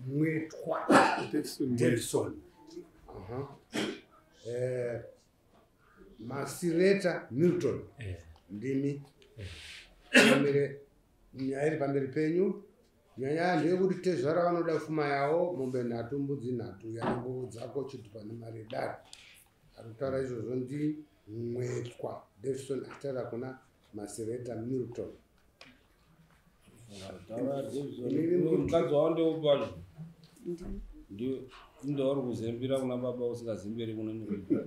Mwetwa Davidson. Masireta Milton. Ndimi. Pamberi nyaya iri pamberi penyu. Nyaya ndeyekuti tezvara vanoda pfuma yavo, mombe 3, mbudzi 3, yanenguvo dzako chitupa nemari yedare. Ari kutaura izvozvo ndi Mwetwa Davidson achitaura kuna Masireta Milton. Mukadzi wavo ndeupi wacho? Ndouri kuzembera kuna baba usingazemberi kuna murume.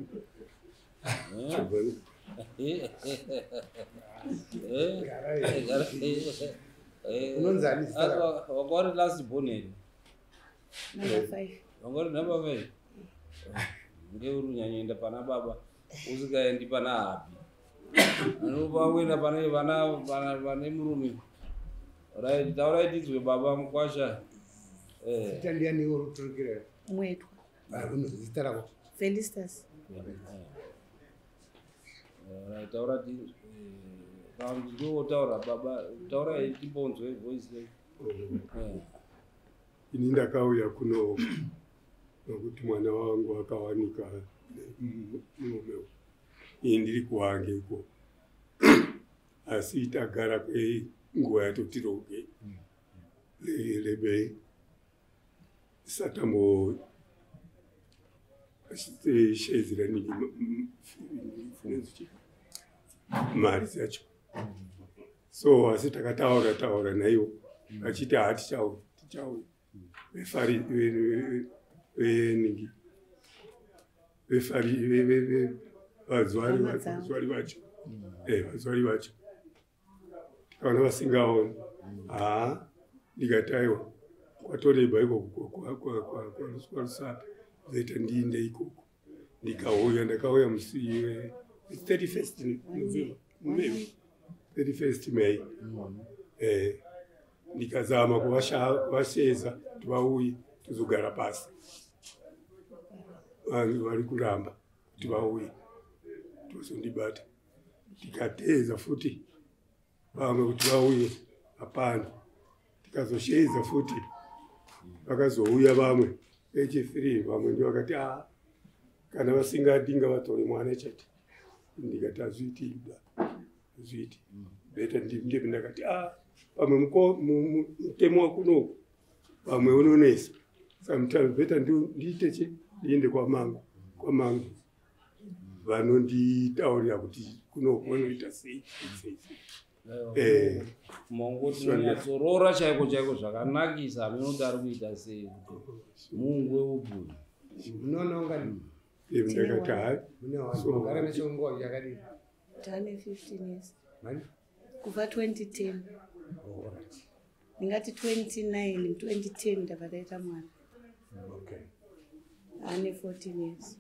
Unonzani zita rako? Wanga uri last born here? Number 5. Wanga uri number 5? Ngeuri unyanyoenda pana baba usingaendi pana hapi. Anopa kuenda pane vana vane murume. Right, taurai tinzwe baba mukwasha. Zita ndiani uri kuturikira? Mwetwa. Zita rako? Felistas. Right, taura tinzwe. Kana ndiotaura baba, taurai timbonzwe voice renyu. Ini ndakauya kuno nokuti mwana wangu akawanika murume. Ini ndiri kuwange iko. Asi tagara kwenguva yatotiroge. Lebe satambo shedzera mari dzacho. So asi takataura taura naivo vachiti hatichauya tichauya. Vefari veningi vefari vazwari vacho. Vazwari vacho. Tikaona vasingaoni. Ndikati aiwa kwatoreba ikoko kwaRusape zoita ndiinde ikoko. Ndikauya, ndakauya musi 31st November, May, 31st May. Ndikazama kuvasheza kuti vauye tozogara pasi. Vanhu vari kuramba kuti vauye tozondibata. Ndikateedza futi vamwe kuti vauye, hapana. Tikazoshedza futi vakazouya vamwe H3, vamwe ndio vakati kana vasingadi ngavatore mwana chete. Ndikati hazviiti, hazviiti. Beta ndiye ndakati pamwe mutemo wakunoku pamwe unonesa. Sometimes beta ndiite che ndiende kwamangu vanonditaurira kuti kunoku vanoita sei sei. Mongoti munyatsoroora chaiko chaiko zvakanakisa, munoti ari kuita sei kuti mungwe upi. Munononga ndakati hai. Munogara mese nguva yakadii? Tane 15 years. Mani? Kubva 2010. Oh, alright. Ndingati 29, 2010 ndabva ndaita mwana. Okay. Ane 14 years.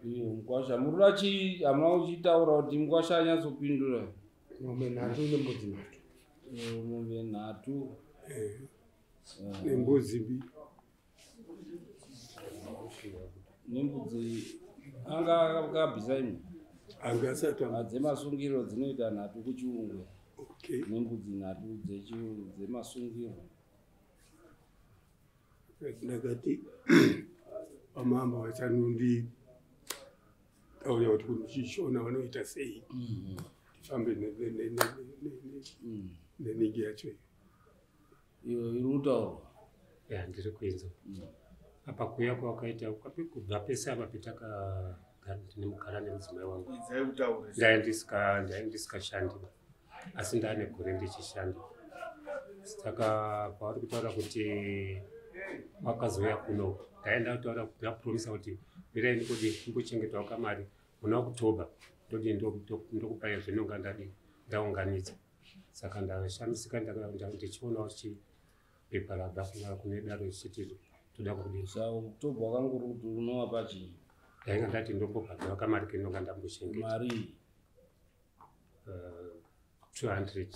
Iyo mukwasha murura chii hamuna kuchitaura kuti mukwasha anyatsopindura. Mombe 3 nembudzi 3. Mombe 3. Nembudzi 2. Nembudzi anga akabvisa imwe. Anga asati dzemasungiro dzinoita 3 kuchiungwe. Okay. Nembudzi 3 dzemasungiro. Ndakati vamambo vachanondi taura kuti kuchishona vanoita sei. Tifambe neningi yacho. Iyo iri kutaurwa. Ya, ndiri kuinzwa. Apa kuuya kwawakaita kubva pese apa petakagara nemudzimai wangu. Ndaiya ndisikashandi, asi ndaane gore ndichishanda. Saka pavari kutaura kuti wakazouya kuno, ndaenda kutaura ndapromisa kuti mirai ndikodi ndikochengetawo kamari muna October ndodi ndokupai zvinonga ndadi ndaunganidza. Saka ndashamisika ndichionawo chipepa rabva kune daro richiti toda kudii. Saka October wakanguri kuti unovapa chii? Ndainga ndati ndombobhadhara kamari kendonga ndambochengeta. Mari? 200.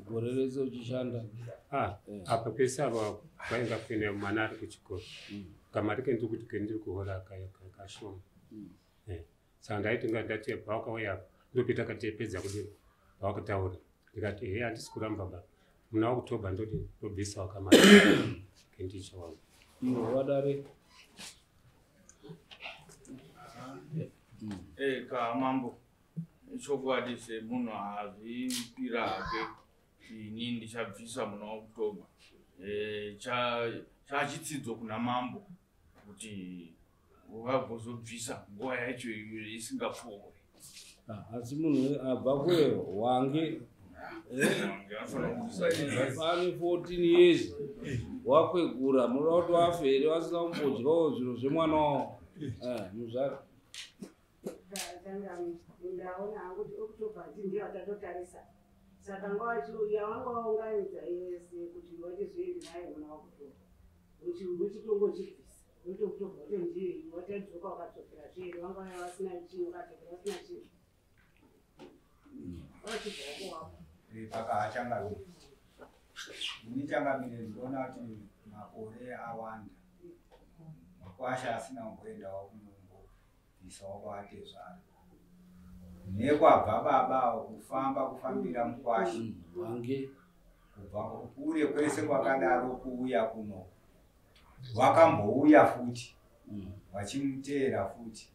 Gore rese uchishanda? Apa pese apa kwainga kuine mwana ari kuchikoro. Kamari kendiri kuti kendiri kuhora kashoma. Saka ndaiti ndati pawakauya apa ndopita katepedza kudii. Pavakataura ndikati he handisi kuramba ba muna October ndodi ndobvisawo kamari kendicha wangu. Iwo vadare. Ka mambo chokwadi semunhu azvipira hake ini ndichabvisa muna October. Chachitsidzo kuna mambo kuti vagozobvisa nguva yacho isingapfuuri. Asi munhu abva kwe Hwange pane 14 years wakwegura munoda kuti wafe here vasina kumbodyawo zviro zvemwana wavo. Muzvara ndaona hangu kuti October ndiyo yatatotarisa saka nguva yawanga waunganidza yese kuti wachizoendi naye muna October uchitongochibvisa kuti October wacho ndiyo watadzoka wakadzokera zve wanga vasina chinhu wakadzokera vasina chinhu wachibva wako Pakachangamire ini changamire ndinoona kuti makore awanda makwasha asina kumboendawo kunombobvisawo kwaatezvara nekwabva baba kufamba kufambira mukwasha Hwange kubva kure kwese kwakadaro kuuya kuno wakambouya futi vachimuteera futi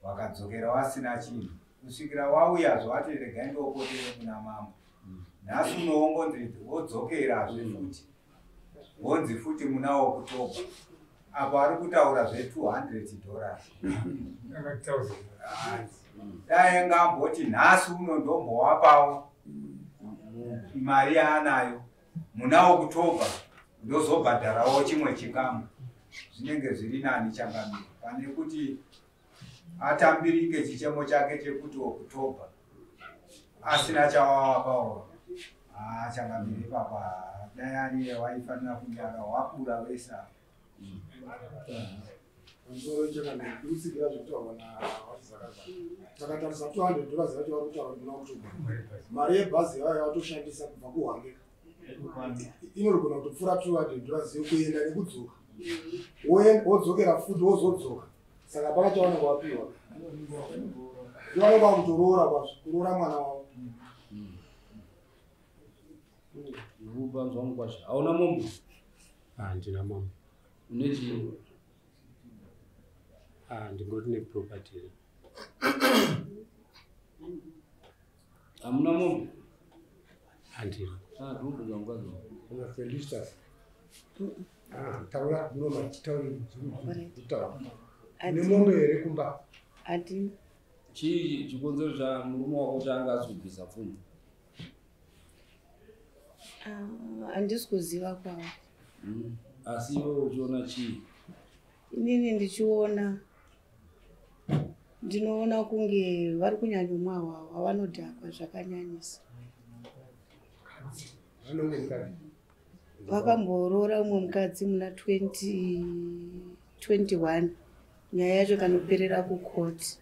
vakadzokera wasina chinhu kusvikira wauyazve wati regai ndopotere kuna mambo. Nhasi unoongonzi wodzokerazve futi wonzi futi muna October apo ari kutaura zve$200. Dai ngamboti nhasi uno ndombowapawo mari yaanayo muna October ndozobhadharawo chimwe chikamu zvinenge zviri nani changamire pane kuti atambirike chichemo chake chekuti October asina chawawapawo. Changamire ipapa dai ariye waifanira kunyara wakura wese. Pamusoro changamire ndikutsigira zvekutaurwa naVaChizakaza. Takatarisa $200 yacho vari kutaura muna October mari yebhazi yayo yavatoshandisa kubva kuHwange inogona kutopfuura $200 yekuenda nekudzoka wodzokera futi wozodzoka saka pana chavanenge vapiwa ndivanenge vakutoroora kwazvo kuroora mwana wavo. Upanzwa mukwasha hauna mombe? Handina mombe. Une chii? Ndingori neproperty. Hamuna mombe? Handina. Ndinobvunza mukadzi wako. Kuna Felicitas. Taura munoma tauri kutaura. Une mombe here kumba? Handina. Chii chikonzero cha murume wako chaanga asi kubvisa pfuma? Handisi kuziva kwavo. Asi iwe uchiona chii? Inini ndichiona ndinoona kunge vari kunyanyomwa hwahwa vanodhakwa zvakanyanyisa. Vakamboroora umwe mukadzi muna 2021 nyaya yacho ikanoperera kukoti.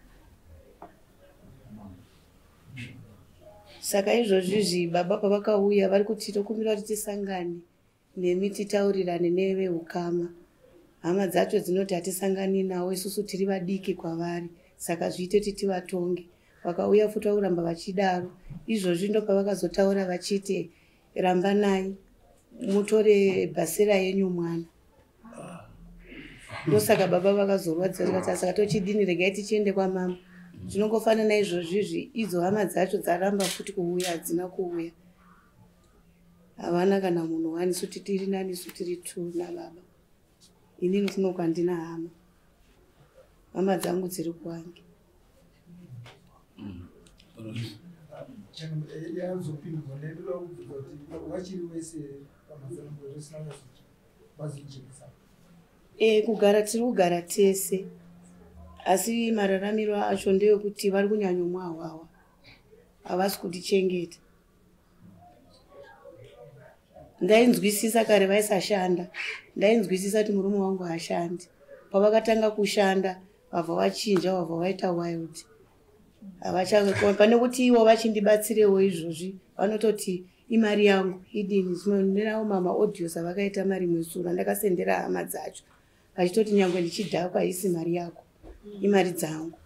Saka izvozvizvi baba pavakauya vari kuti tokumbira kuti tisangane nemi titaurirane neveukama. Hama dzacho dzinoti hatisangani navo isusu tiri vadiki kwavari saka zviite kuti tivatonge. Vakauya futi vakuramba vachidaro. Izvozvi ndopavakazotaura vachiti rambanai mutore bhasera yenyu mwana. Ndosaka baba vakazorwadziwa tikati saka tochidini regai tichiende kwamama. Zvinongofanana izvozvizvi idzo hama dzacho dzaramba futi kuuya hadzina kuuya. Havana kana munhu wani isu tiri nani isu tiri 2 nababa. Inini kunoku handina hama. Hama dzangu dziri kuHwange. Yazopindurwa ndaida kubvunza kuti vachiri wese pamazango zvisina vazojekesa. Kugara tiri kugara tese asi mararamiro acho ndeyekuti vari kunyanyomwa hwahwa havasi kutichengeta. Ndainzwisisa kare vaisashanda ndainzwisisa kuti murume wangu haashandi. Pavakatanga kushanda vabva vachinja vabva vaita wild. Pane kuti ivo vachindibatsirewo izvozvi vanototi imari yangu idini. Ndinawo mama audios avakaita mari mwesuro andakasendera hama dzacho vachitoti nyangwe ndichidhakwa haisi mari yako imari dzangu.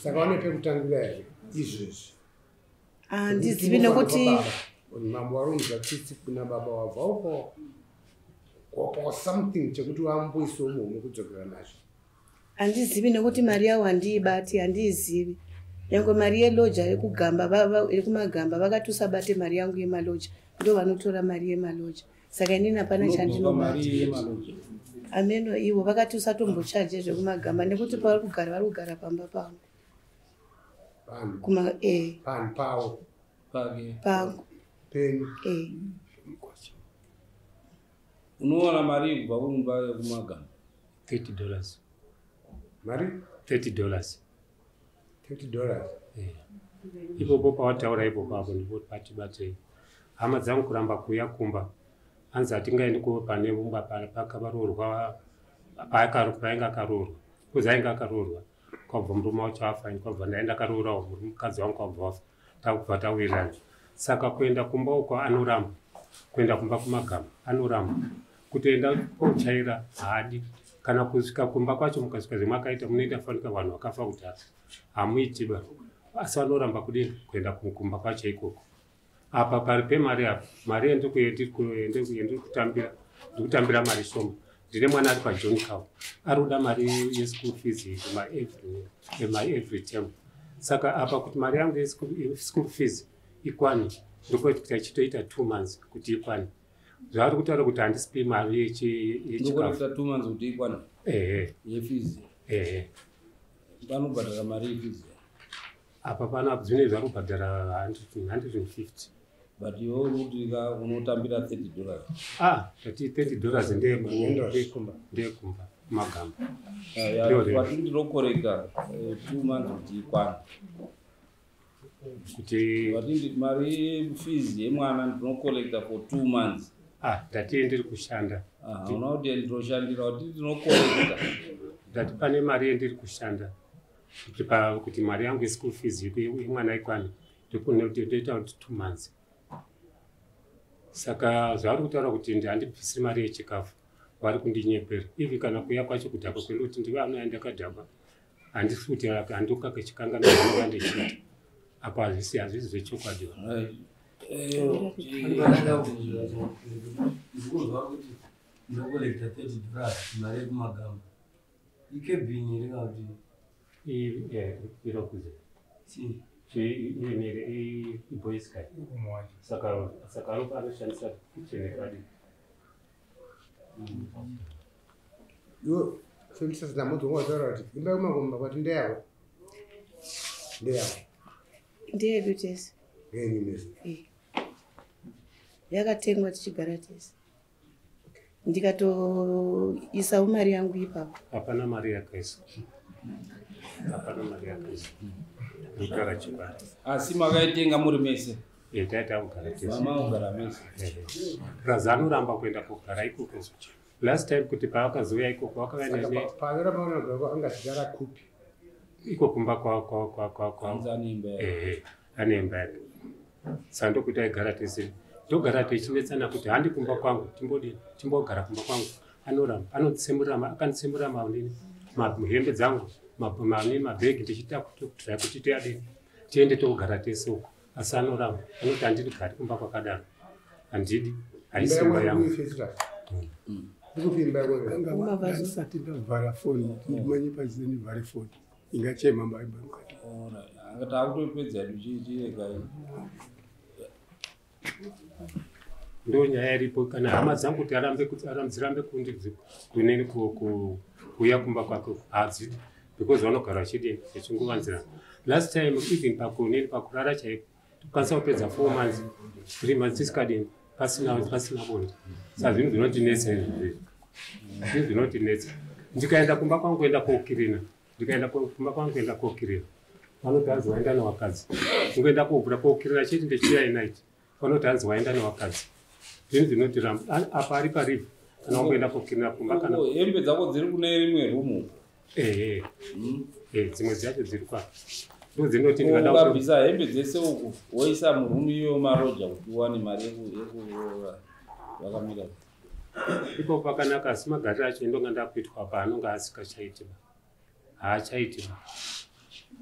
Saka wane pekutangira here izvezvi? Handizivi nekuti mambo warunza tsitsi kuna baba wabva uko kopa something chekuti wamboisawo muhomwe kudzokera nazvo. Handizivi nekuti mari yavo handiibati, handiizivi. Nyangwe mari yeloja yekugamba yekumagamba vakati usabate mari yangu yemaloja, ndo vanotora mari yemaloja. Saka inini hapana chandinobata. Ameno ivo vakati usatombochaje zvekumagamba nekuti pavari kugara vari kugara pamba pangu. Kuma panhu pavo. Pangu. Penyu. Unowana mari kubva kumba yekumagamba? $30. Mari? $30. $30. Ipopo pawataura ipopo apo ndipo patibatei. Hama dzangu kuramba kuuya kumba. Hanzi hatingaendi pane vumba pakaroorwa painge akaroorwa. Kuzi ainge akaroorwa. Kwabva murume wacho afa, kwabva ndaenda akaroorawo mukadzi wangu kwabva afa. Takubva tawirirana. Saka kuenda kumba uko anoramba. Kuenda kumba kumagamba anoramba. Kutoenda kochaira haadi. Kana kusvika kumba kwacho mukasvika zvemakaita munoita fanika vanhu vakafa kudhara. Hamuitiba. Asi vanoramba kudini kuenda kumba kwacho ikoko. Apa pari pemari apa, mari yendikutambira mari shoma. Ndine mwana ari paJohn Cow. Ari kuda mari yeschool fees every term. Saka apa kuti mari yangu yeschool fees ikwane, ndokuti tichitoita 2 months kuti ikwane. Zvaari kutaura kuti handisipi mari yechikafu. Ndokuita 2 months kuti ikwane? Ehe. Yefees? Ehe. Vanobhadhara mari yefees? Apa pana zvine zvari kubhadhara 150. But iwe uri kuti unotambira $30. Ah, tati $30 ndeyekumba kumagamba. But ndinokoreka 2 months kuti ikwane. Kuti but mari yefees yemwana ndinokolekta for 2 months. Ah, ndati ndiri kushanda. Hauna kuti ndinoshandira, kuti ndinokolekta. Ndati pane mari yendiri kushanda. Kuti mari yangu yeschool fees yemwana ikwane, ndoita kuti 2 months. Saka zvavari kutaura kuti handibvisiri mari yechikafu, vari kundinyepera. Ivi kana kuuya kwacho kudhakwa kwedu kuti ndive anouya ndakadhakwa, handisi kuti handokakechikangana zvanonga ndichiita. Apa hazvisi zvechokwadi. Ndikunzwa kuti ndinokolekta $30 mari yekumagamba. Ikebhini here kana kuti irokuze iboysky. Saka anoshandisa kitchen. Iwe Felistas Namoto wataura kuti imba yekumakomba kwati ndeyavo. Ndeyavo. Ndeyedu tese. Ngeyenyu mese. Yakatengwa tichigara tese. Ndikatoisawo mari yangu ipapo. Hapana mari yakaiswa. Hapana mari yakaiswa. Ndikara chibari. Asi makaitenga muri mese? Taita kugara tese. Mama kugara mese. Raza anoramba kuenda kugara ikoko. Last time kuti paakazouya ikoko wakauya nene. Paanoramba kugara angatigara kupi? Iko kumba kwa. Ane imba yake. Saka ndokuti aigara tese. Ndogara tichinetsana kuti handi kumba kwangu, timbodini, timbogara kumba kwangu. Anoramba, anotsemura, akanditsemura manini, hembe dzangu, mabhegi ndichiita kuti tiadini. Tiende togara tese uko. Asi anoramba, anoti handidi kugara kumba kwakadaro. Handidi, haisi imba yangu. Ndisati ndavhara foni, ndimanye pachine ndivhare foni. Ingachema mba imba mukati. Takutopedza tichirega. Ndo nyaya iripo. Kana hama dzangu kuti dzirambe kuneni kuuya kumba kwake hadzidi because vanogara vachidini vachinguvanzirana. Last time even pakuneni pakurara chaipo tokwanisa kupedza 4 months 3 months tisikadini pasina bonde. Saka zvinhu zvinotinetsa izvi. Zvinhu zvinotinetsa. Ndikaenda kumba kwangu kuenda kokirina. Ndikaenda kumba kwangu kuenda kokirina. Vanoti hanzi waenda nevakadzi. Ndingoenda kobvura kokirina chete ndechiya night. Vanoti hanzi waenda nevakadzi. Zvinhu zvinotiramba. Apa ari parivhu. Kana wangoenda kokirina kumba kana hembe dzako dziri kune rimwe rumu. Dzimwe dzacho dziri kwa. Ndo dzinoti ndikada kubvisa hembe dzese uku woisa murumu iyo maroja kuti uwane mari yekuroora vakamira. Ipo pakanaka asi magariro acho ndonga ndakuitwa apa anonga asikachaiti. Haachaiti.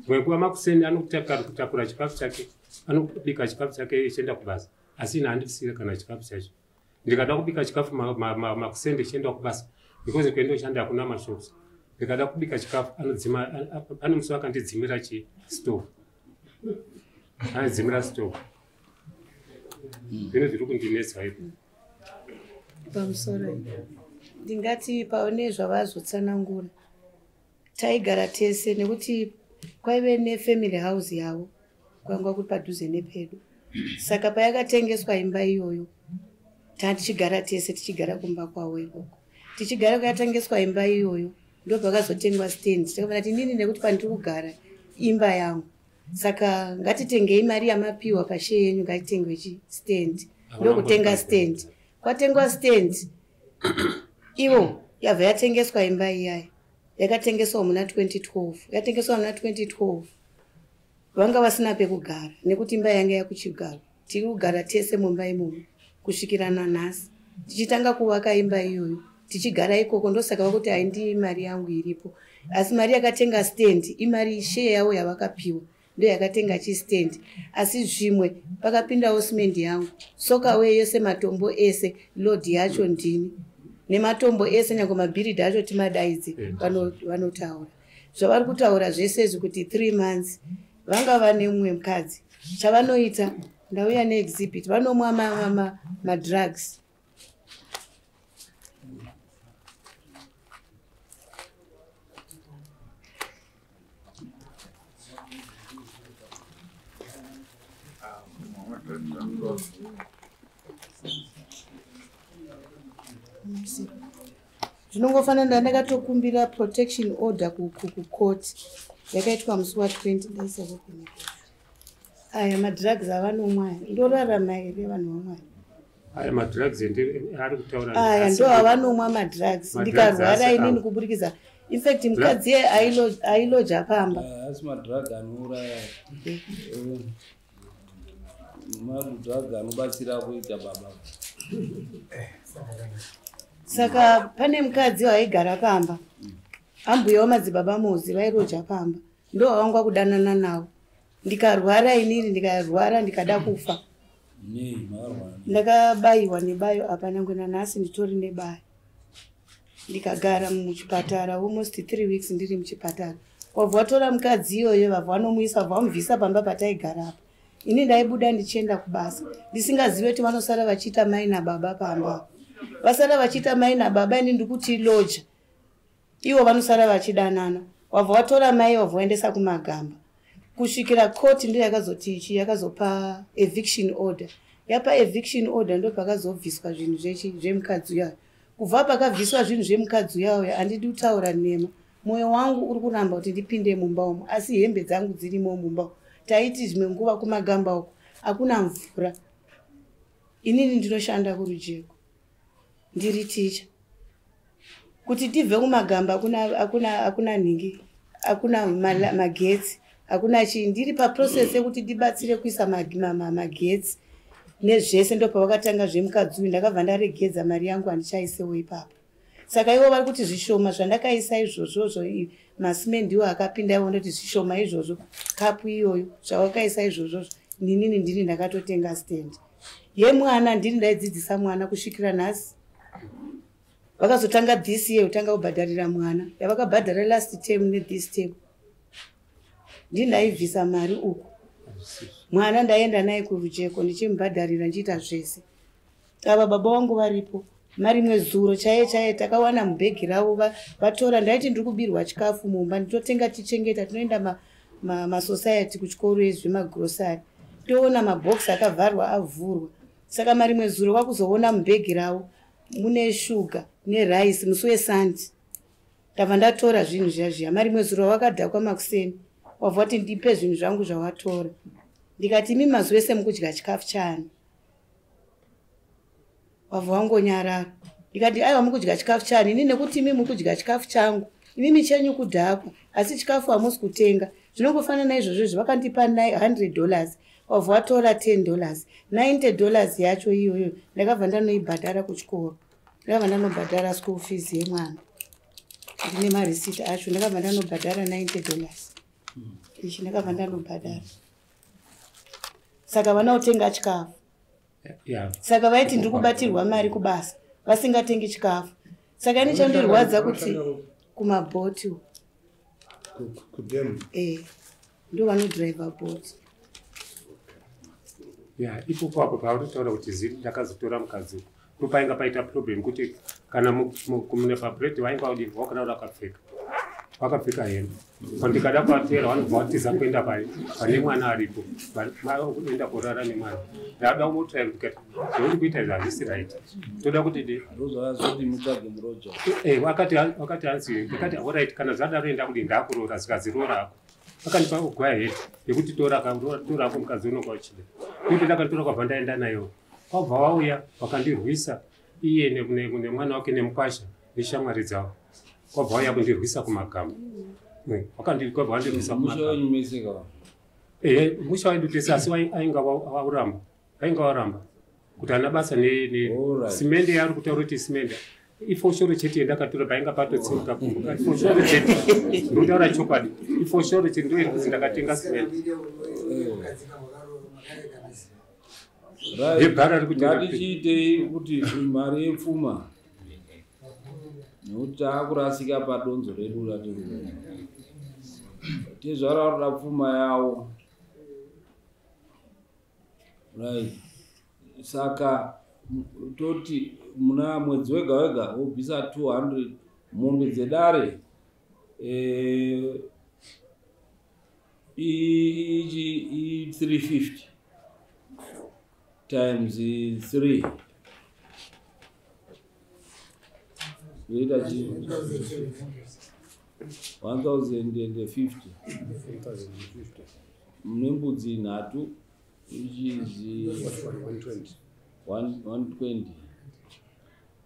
Mwekuva makuseni anokutakura chikafu chake, anobika chikafu chake echienda kubasa, asi ini handisire kana chikafu chacho. Ndikada kubika chikafu makuseni ndichienda kubasa, because kuendoshanda hakuna mashops. Ndikada kubika chikafu anodzima, pane musi wakandidzimira chistove, anodzimira stove. Zvino zviri kundinetsa ipo. Pamusoro ndingati pane zvavazotsanangura, taigara tese nekuti kwaive nefamily house yavo kwanga kuri padhuze nepedu. Saka payakatengeswa imba iyoyo tatichigara tese, tichigara kumba kwavo ikoko, tichigara kuyatengeswa imba iyoyo ndopakazotengwa stand. Takafanira kuti inini nekuti pandiri kugara imba yangu, saka ngatitengei mari yamapiwa pashe yenyu, ngatitengwe chistand. Ndokutenga stand, kwatengwa stand ivo yabva yatengeswa imba iyayo. Yakatengeswa muna 2012, yatengeswa muna 2012 vanga vasina pekugara nekuti imba yanga yakuchigaro. Tiri kugara tese mumba imomo kusvikira nanhasi, tichitanga kuvaka imba iyoyo tichigara ikoko. Ndosaka vakuti haindi mari yangu iripo, asi mari yakatenga stand imari share yavo yavakapiwa ndo yakatenga chistand. Asi zvimwe pakapindawo simendi yangu, soakaway yese, matombo ese, load yacho ndini nematombo ese, nyange mabhiridhi acho timadaidzi vanotaura zvavari kutaura zvese izvi kuti 3 months vanga vane mumwe mukadzi. Chavanoita, ndauya neexhibit, vanomwa madrugs. Zvinongofanana ndakatokumbira protection order kucourt yakaitwa musi wa20. Aya madrugs avanomwa aya, ndorarama here vanhu vamwari? Aya madrugs ari kutaura aya ndo avanomwa madrugs. Ndikarwara inini kuburikidza, infact mukadzi ailoja pamba. Asi madrug anouraya, madrug anobatsira kuita baba. Saka pane mukadzi waigara pamba, ambuya wamadzibaba Mozi, vairoja pamba, ndo vavangwa kudanana navo. Ndikarwara inini, ndikarwara ndikada kufa. Ndakabayiwa nebayo apa, nyange nanhasi nditori nebayo. Ndikagara muchipatara almost 3 weeks ndiri muchipatara. Wabva watora mukadzi iyoyo, vabva vanomuisa, vabva vamubvisa pamba pataigara apa. Ini ndaibuda ndichienda kubasa ndisingazivi kuti vanosara vachiita mai nababa pamba. Vasara vachiita mai nababa, ini ndikuti loja, ivo vanosara vachidanana. Wabva watora mai, wabva waendesa kumagamba, kusvikira koti ndo yakazoti ichi yakazopa eviction order. Yapa eviction order ndo pakazobviswa zvinhu zvemukadzi uyayo. Kubva pakabviswa zvinhu zvemukadzi uyayo, handidi kutaura nema, mwoyo wangu uri kuramba kuti ndipinde mumba umo, asi hembe dzangu dzirimo mumba. Taiti zvimwe nguva kumagamba uko hakuna mvura. Inini ndinoshanda kuRujeko, ndiri ticha. Kuti tibve kumagamba hakuna nhingi, hakuna magetsi, hakuna chii. Ndiri paprocess yekuti ndibatsire kuisa magetsi nezvese. Ndopavakatanga zvemukadzi uyu, ndakabva ndaregedza mari yangu, handichaisewo ipapo. Saka ivo vari kuti zvishoma zvandakaisa izvozvozvo, masimendiwo akapinda ivo, ndoti zvishoma izvozvo, kapu iyoyo zvawakaisa izvozvozvo, ninini ndini ndakatotenga stand yemwana, ndini ndaidzidzisa mwana kusvikira nhasi. Vakazotanga this year kutanga kubhadharira mwana, yavakabhadhara last term nethis term ndini ndaibvisa mari uku. Mwana ndaenda naye kuRujeko ndichimubhadharira, ndichiita zvese. Ava baba vangu varipo. Marimwe zuro chaiye chaiye takawana mubhegi ravo vatora. Ndaiti ndiri kubirwa chikafu mumba, nditotenga tichengeta, tinoenda masociety kuchikoro ezvemagrosari, toona mabhokisi akavharwa avhurwa. Saka marimwe zuro kwakuzoona mubhegi ravo mune shuga neraisi musi weSunday. Ndabva ndatora zvinhu zviya zviya. Marimwe zuro wakadhakwa makuseni, wabva wati ndipe zvinhu zvangu zvawatora. Ndikati imi mazuva ese mukudya chikafu chani? Wabva wangonyarara. Ndikati aiwa, mukudya chikafu chani ini? Nekuti imi mukudya chikafu changu, imimi chenyu kudhakwa, asi chikafu hamusi kutenga. Zvinongofanana naizvozvo izvo. Vakandipa $100, wabva watora $10, $90 yacho iyoyo ndakabva ndanoibhadhara kuchikoro. Ndakabva ndanobhadhara school fees yemwana, ndine marisiti acho. Ndakabva ndanobhadhara $90. Ichi ndakabva ndanobhadhara. Saka vana kutenga chikafu. Saka vaiti ndiri kubatirwa mari kubasa vasingatengi chikafu. Saka ini chandirwadza kuti kumabhoti kudemu ndo vanodhiraivha bhoti. Ya, ipopo apo pauritaura kuti ziri ndakazotora mukadzi ndopainga paita problem kuti kana mune pabred wainga udi wakada wakapfeka wakapfeka hembe pandikada kuvatera vanobva vatiza kuenda pane mwana aripo enda kurara nemwana. Ndada kumotira ndikati zvauri kuita izvi hazvisi right, toda kuti wakati hanzi ndikati alright kana zvadaro enda kuti ndakuroora zikaziroora ako akandipa go ahead yekuti torako mukadzi unonga uchida kuti ndakatora kwabva ndaenda nayo kwabva wauya wakandirwisa iye nemwana wake nemukwasha neshamwari dzavo kwabva wauya kundirwisa kumagama kwabva wandirwisa kumagama. Musha wedu tese asi ainga waramba kuti ana basa nesimende yaari kutaura kuti simende ifoshoro chete yandakatora painga patotsemuka kumbuka ifoshoro chete ndotaura chokwadi ifoshoro chete ndoiri kuzi ndakatenga simende. Ngatichiitei kuti mari yepfuma nekuti taakurasika padonzo redu ratiri tezvara kuda pfuma yavo. Right, saka toti muna mwedzi wega wega wobvisa 200 mombe dzedare i 350 times 3 yoita chi 1050 mune mbudzi nhatu which is 120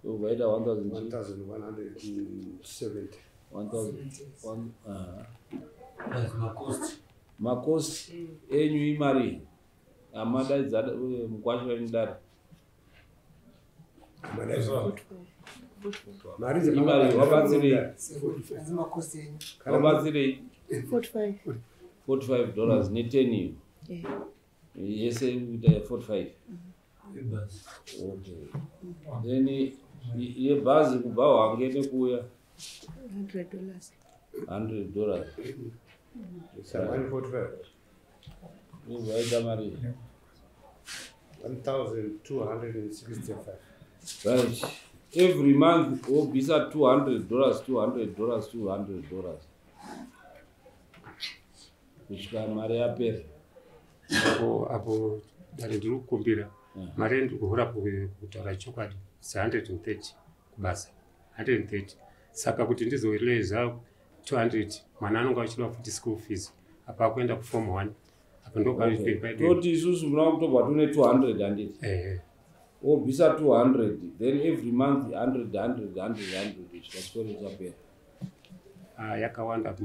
yovaita 1170 makosti enyu imari amadaidza mukwasha wenyu dare imari wabatsirei $45 ne10 iyo yese ikuita 45. Okay, then yebhazi kubva Hwange nekuuya $100. $100 145 vaita mari 1265. Right, every month wobvisa $200 $200 $200 kusvika mari yapera. Apo dare ndiri kukumbira mari ndiri kuhora kutaura chokwadi 130 kubasa 130 saka kuti ndizoreza 200 mwana anonga achida futi school fees apa akuenda kuform 1 apa ndototi isusu muna October tune 200 handiti wobvisa 200 then every month 100 100 100 100 kusvika chikoro chapera. Yakawanda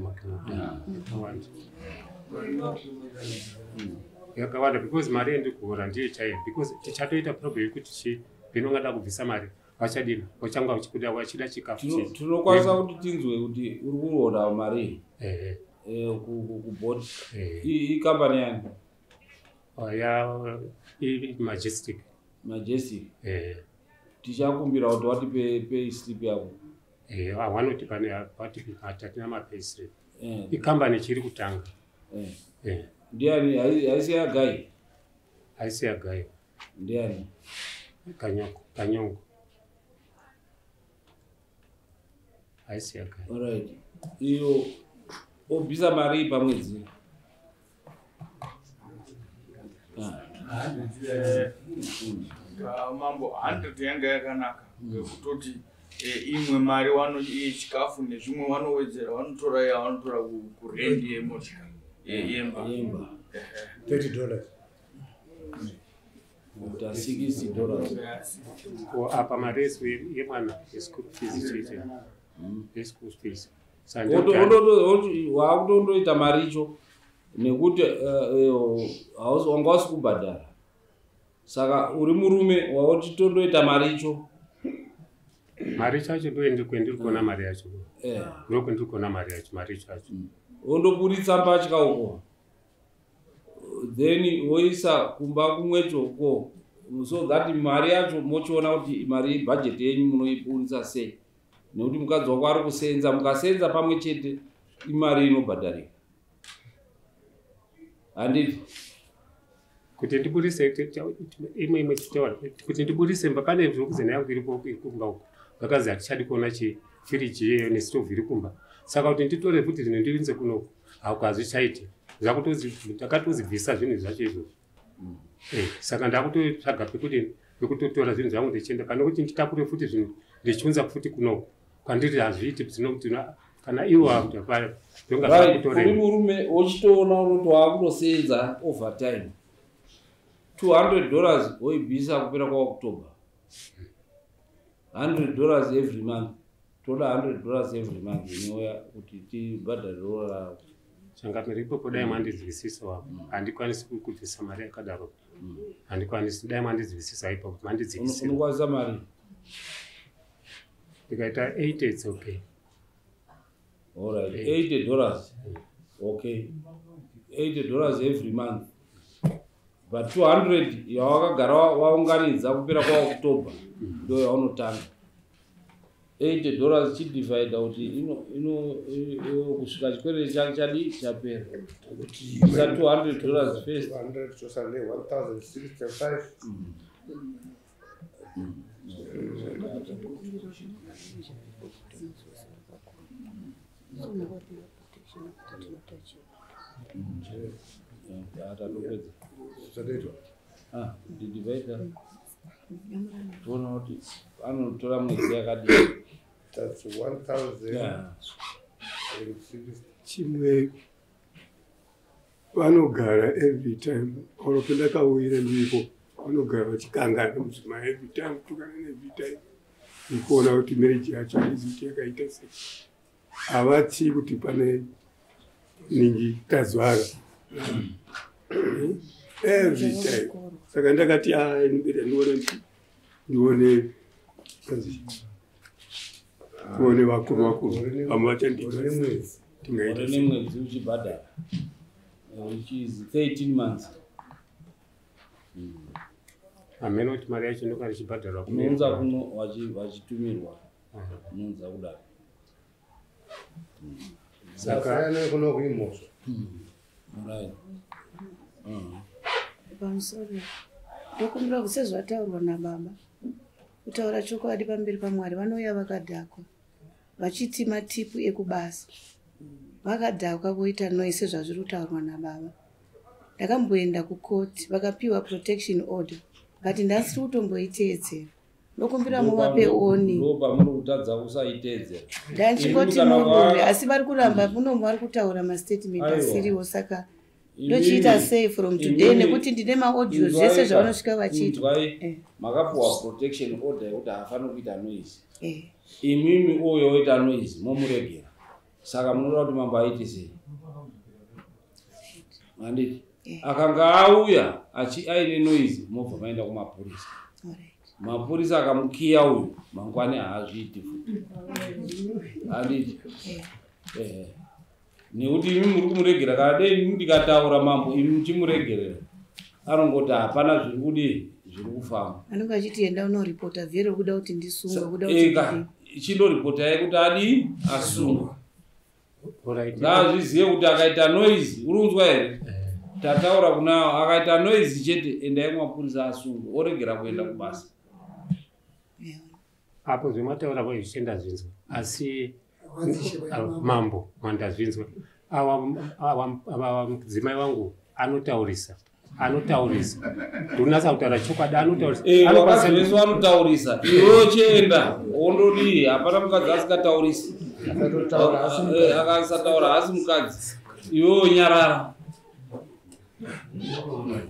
yakawanda because mari yendikuhora ndiyo chaiyo because tichatoita problem yekuti chi pinongada kubvisa mari vachadini vachanga vachikuda vachida chikafu. Tinokwanisa kuti tinzwe kuti uri kuhora mari kubhoti ikambani yani ya Majestic. Majestic tichakumbira kuti watipe pay slip yako. Vanoti pane tatina mapay slip ikambani chiri kutanga. Ndiani haisi yagai? Haisi yagai. Ndiani? Kanyongo. Haisi yagai. Alright. Iyo obvisa mari pamwedzi. Mambo 100 yanga yakanaka ngekutoti imwe mari wano chikafu nezvimwe vanowedzera vanotora yavanotora kurendi yemotikari yemba $30 kuita $60. Apa mari yemwana yeschool fees chete yeschool fees wakutondoita maricho nekuti wanga usi kubhadhara saka uri murume wauchitondoita maricho. Mari chacho ndoendiri kuona mari yacho ndokwendiri kuona mari yacho mari chacho Wondoburitsa mbatya uko, then woisa kumba kumwecho uko, so that mari yacho mochiona kuti mari bhajeti yenyu munoiburitsa sei, nekuti mukadzi wako ari kusenza. Mukasenza pamwe chete imari inobhadharika, handiti? Kuti ndiburise imwe imwe chitaura kuti ndiburise mba, pane zvokuzena yangu iripo kumba uko, vakazi hatichadi kuona chifiriji iyeyo nestovhu iri kumba. Saka kuti nditore futi zvino ndirinze kunoku, hauko hazvichaiti. Ndakatozibvisa zvinhu zvacho izvozvo. Saka ndakutotsvaga pekuti pekutotora zvinhu zvangu ndichienda, pane kuti nditakure futi zvinhu ndichiunza futi kunoku kwandiri hazviiti. Kana iwo uri murume wochitoona unoti waakutosenza overtime, $200 woibvisa kupera kwaOctober, $100 every month. Toda $100 every month inouya kuti tibhadhare roora rako. Changamire, ipopo dai mandinzwisisa wako. Handikwanisi kubvisa mari yakadaro, handikwanisi. Dai mandinzwisisa ipapo, mandidzikisira. Unokwanisa mari? Ndikaita 80, it's okay. Alright, $80. Okay, $80 every month, but 200 yawakagara waunganidza kupera kwaOctober ndo yaunotanga. $80 chidivhaidha kuti ino kusvika chikwereti chake chadi chapera. Isa $200 first. 200 tosane 1065. Tatopedza. Zvatoitwa. Ndidivhaidha toona kuti anotora mwedzi yakadii. That's 1060. Chimwe, vanogara every time oro pendakauyira ndiripo, vanogara vachikangana mudzimai every time, kutukana every time, nekuona kuti marriage yacho haizi kuti yakaita sei. Havatyi kuti pane ningi tazvara every time. Saka ndakati ndibeda ndione ndione tione vakuru vakuru vamwe vachandii. Tingaita nemwedzi uchibhadhara, which is 13 months. Hamene kuti mari yacho inonga richibhadharwa. Unounza kuno vachitumirwa, unounza kudaro. Saka kuno kuimhosva. Right. Pamusoro, ndokumbira kuti sezvataurwa nababa, kutaura chokwadi pamberi paMwari, vanouya vakadhakwa vachiti matipu ekubasa, vakadhakwa voita noise sezvazviri kutaurwa nababa. Ndakamboenda kukoti, vakapiwa protection order, but ndasiri kutomboiteedzera. Ndokumbira muvape oni. Ndo pamuri kutadza kusaiteedzera. Ndachingoti murume, asi vari kuramba munomu, vari kutaura mastatement asiriwo. Saka ndochiita sei from today, nekuti ndine maaudio zvese zvavanosvika vachiita? Inzwai, makapuwa protection order yekuti haafaniri kuita noise. Imimi uyo oita noise, momuregera. Saka munoda kuti mambo aite sei? Handiti akanga auya aine noise, mobva maenda kumapurisa, mapurisa akamukiya uyu, mangwani haazviiti futi, handiti? Nekuti imi muri kumuregera. Kana dei imi ndikataura mambo, imi muchimuregerera, anongoti hapana zviri kudii, zviri kufamba. Anenge achiti enda unoripota vhero kuda kuti ndisungwe, kuda kuti Eka ndidii. chindoripotai kuti adii, asungwa. Ngaazvizive kuti akaita noise, uri kunzwa here? Tataura kunawo, akaita noise chete, endai kumapurisa asungwe, oregera kuenda kubasa. Apo zvemataura kwa izvi ndazvinzwa, asi mambo, mandazvinzwa. Awa mudzimai wangu anotaurisa, anotaurisa. Ndinonatsa kutaura chokwadi, anotaurisa. Vakadzi vese vanotaurisa. Iwewo chienda wondodii, hapana mukadzi asikataurisi. Akasataura haasi mukadzi. Iwewo nyarara.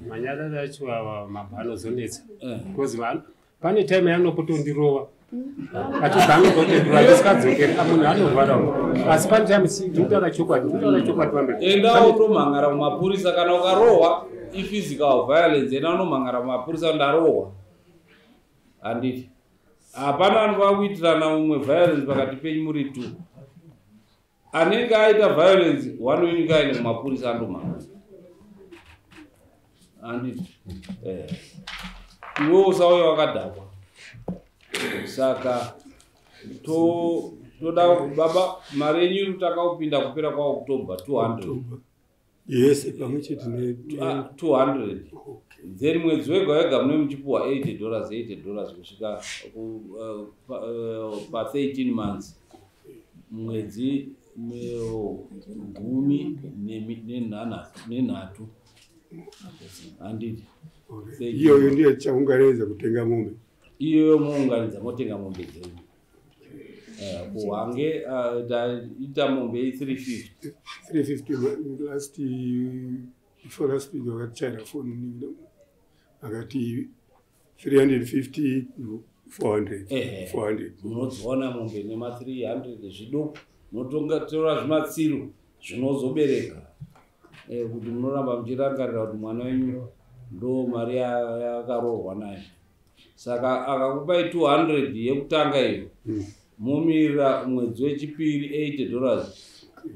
Manyarara acho awa mambo anozonetsa, because pane time yaanopotondirova, achibva anototendirwa, ndisikadzokeri. Munhu anorwara, asi pane time ndinotaura chokwadi, ndinotaura chokwadi pamberi. Enda undomhangara kumapurisa. Kana ukarohwa, iphysical violence, enda unomhangara kumapurisa, ndarohwa, handiti? Hapana anofa kuitirana umwe violence pakati penyu muri two. Anenge aita violence one wenyu kaende kumapurisa andomhanga. Handiti iwe usauya wakadhakwa. Saka toda baba mari yenyu takaupinda kupera kwaOctober 200. Yes, pamwe chete ne 200. Then mwedzi wega wega mune muchipuwa $80 $80 kusvika pa 13 months. Mwedzi 13. Handiti iyoyo ndiyo chaunganidza kutenga mombe. Iyoyo mounganidza motenga mombe dzenyu. Kuhange taita mombe 350. 350 last before last week vakatichaira foni akati 350 400. 400. Munodziona mombe nema 300 zviduku munotonga zvimatsiru zvinozobereka. Kuti munoramba muchirangarira kuti mwana wenyu ndo mari yakaroorwa nayo. Saka akakupai 200 yekutanga iyo momirira mwedzi wechipiri $80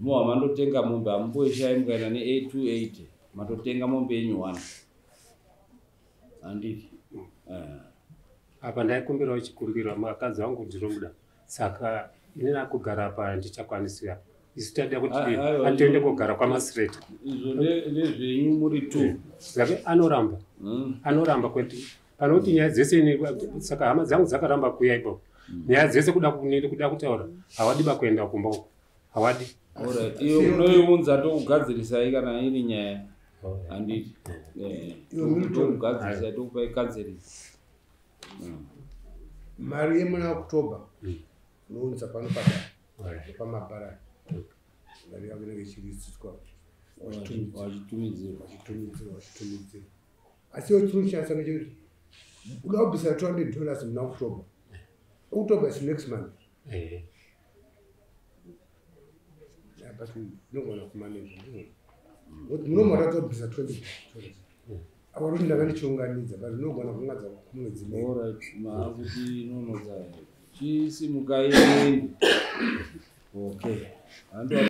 moha mandotenga mombe hamumboishai mukaenda ne 280 matotenga mombe yenyu 1. Handiti apa ndaikumbirawo chikumbiro mukadzi wangu ndinomuda saka inini akugara apa ndichakwanisira. Isu taida kuti atoende kugara kwamasireta. Izvo ndezvenyu muri 2. Saka anoramba. Anoramba kweti panoti nyaya dzese saka hama dzangu dzakaramba kuuya ipapo. Nyaya dzese kuda kutaura hawadi bakuenda kumba uko. Hawadi. Alright, iyo munoiunza tokugadzirisai kana iri nyaya. Handiti. Tokugadzirisai tokupai counseling. Mari yemuna October unounza pano padare pamabharani. Mari yako inenge ichirisiswa wachitumidzirwa. Asi iwe chinoshandisa ngechekuti uda kubvisa $200 muna October. October is next month. But ndinogona kumanage. Munomboratidza kubvisa $20. Apa kuti ndanga ndichiunganidza but ndinogona kungadza kumwedzi miviri. Alright, maakuti nonodza. Chisimukai muende. Okay.